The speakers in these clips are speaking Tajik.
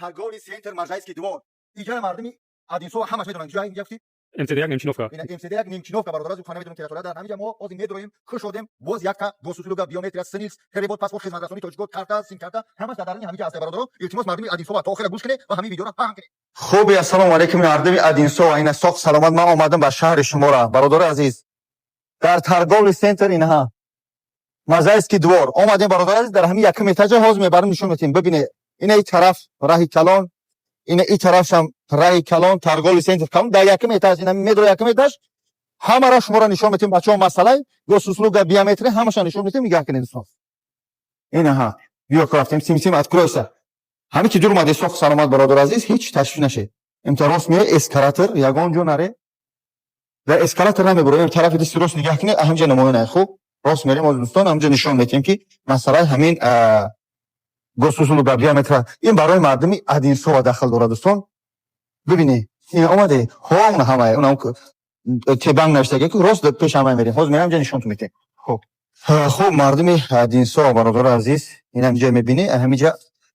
Торговый центр Можайский двор. Иҷара мардуми Одинцово ҳамаш медонанд. Ҷоя инҷа гуфти? МЦД 1, Немчиновка. Ина МЦД 1, Немчиновка, бародар, аз хона медонем, территория. Дар ҳамиҷа мо ҳозир медроем, кушодем боз якта госуслуга, биометрия, СНИЛС, перевод, паспорт, хизматрасонии тоҷико, карта, сим карта, ҳамаш дар даруни ҳамиҷа ҳаст. Бародаро, илтимос, мардуми Одинцово, то охира гӯш кунед ва ҳамин видеоро паҳн кунед. Хуби, ассалому алайкум, мардуми Одинцово, ина соқ саломат, ман омадам ба шаҳри шумора, бародари азиз, дар торговый центр инаҳа Можайский двор омадем, бародари азиз, дар ҳамин якум этажа ҳозир мебарем, нишон метиҳем. Бибине, ина и тараф раҳи калон, ина и тарафшам раҳи калон, торговый центр калон, дар якум этаж, ина медро, якум этаж, ҳамаро шуморо нишон метиҳем. Бачаҳо, масъалаи госуслуга, биометрия, ҳамаша нишон метиҳем. Нигаҳ кунед, дӯстон, инаҳа биё, рафтем, сим сим откройся. Ҳамин ки дур омади, соқ саломат, бародар азиз, ҳеҷ ташвиш нашед. Имта рост меои, эскалатор, ягон ҷо наре, дар эскалатор намебуро, тарафи дасти рост нигаҳ кунед, ҳамҷа намоёна. Хуб, рост мерем оз, дӯстон, ҳамҷа нишон метиҳем, ки масъалаи ҳамин госуслуга, биометрия, ин барои мардуми Одинцово дахл дорад. Дӯстон, бибинӣ, ин омаде ҳо, уна ҳамае, уна Т-Банк навиштага, ки рост пеш ҳамае мерем. Ҳозир мерем, ҳамҷа нишонтон метиҳем. Хуб, мардуми Одинцово, бародари азиз, ин ҳамҷа мебинӣ, ҳамиҷа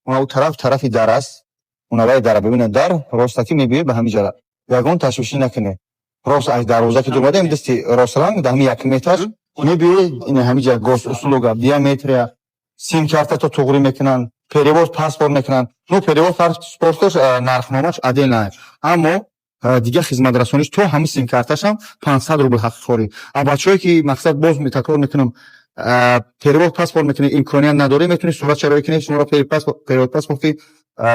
уна тараф, тарафи дар аст, унаваи дара бибинед, дар ростакӣ мебиёй ба ҳамиҷа, ягон ташвишӣ накунед. Рост аз дарвоза ки дуромадем, дасти ространг, дар ҳамин якум этаж мебиёй, ин ҳамиҷа госуслуга, биометрия, сим карта то туғрӣ мекунанд, перевод паспорт мекунанд. Ну, перевод паспорташ нархномаш отдельно, аммо дигар хизматрасониш то ҳамин сим карташам 500 рубл ҳаққи корӣ. А бачаҳое ки, мақсад, боз такрор мекунам, перевод паспорт мекунед, имконият надоред, метавонед суратша роӣ кунед, шуморо перевод паспорти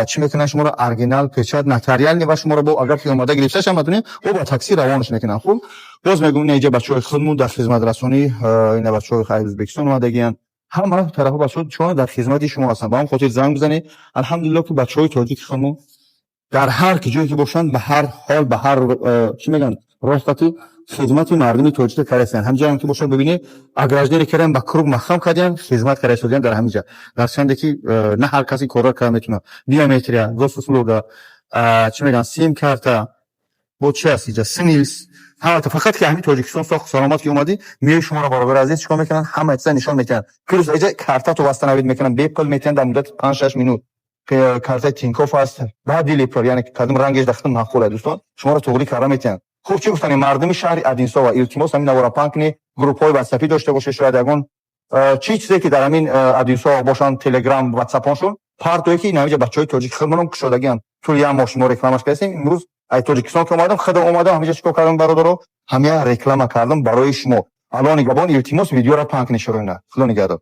чӣ мекунанд? Шуморо оригинал, печать, нотариальный ва шуморо бо агар ки омода гирифташам натонед, бо ба такси равонаш мекунанд. Хуб, боз мегӯм, ина иҷа бачаҳои худмон дар хизматрасонӣ, ина бачаҳои хайр Ӯзбекистон омадагиянд, ҳама тарафа бачаҳо шумо дар хизмати шумо ҳастанд. Ба ҳам хотир занг бизанед. Алҳамдулилло, ки бачаҳои тоҷики худмон дар ҳар ки ҷое ки бошанд, ба ҳар ҳол, ба ҳар чӣ мегӯянд, ростати хизмати мардуми тоҷика кардаистанд. Ҳамҷоам ки бошад, бибинед, ограждение карданд, ба круг маҳкам карданд, хизмат карда истодианд дар ҳамин ҷа. Гарчанде ки на ҳар каси корро карда метавонад. Биометрия, госуслуга, чӣ мегӯянд, сим карта, бо чи аст инҷа, СНИЛС, ҳамата. Фақат ки ҳамин Тоҷикистон сохт саломат ки омадӣ, меои, шуморо, бародари азиз, чикор мекунанд? Ҳама чиза нишон медиҳанд. Плюс иҷа картато восстановить мекунанд, бепул метиҳанд дар муддати 5-6 минут. Картаи Тинькофф аст, баъди липр, яъне кадом рангеш дахти маъқул аст, дӯстон, шуморо туғрӣ карда метиҳанд. Хуб, чӣ гуфтанем, мардуми шаҳри Одинцово, илтимос, ҳамин навора паҳн кунед, группҳои ватсапӣ дошта бошед, шояд ягон чӣ чизе ки дар ҳамин Одинцово бошанд, Телеграм, ватсапоншон партое, ки ин ҳамиҷа бачаҳои тоҷики худмонам кушодагианд. Тӯли як моҳ шумо рекламаш кардастем. Имрӯз ай Тоҷикистон ки омадам, худам омадам, ҳамиҷа чикор кардам, бародаро? Ҳамия реклама кардам барои шумо. Алло нигаҳбон, илтимос, видеоро паҳн кунед, шуроина. Худо нигаҳдор.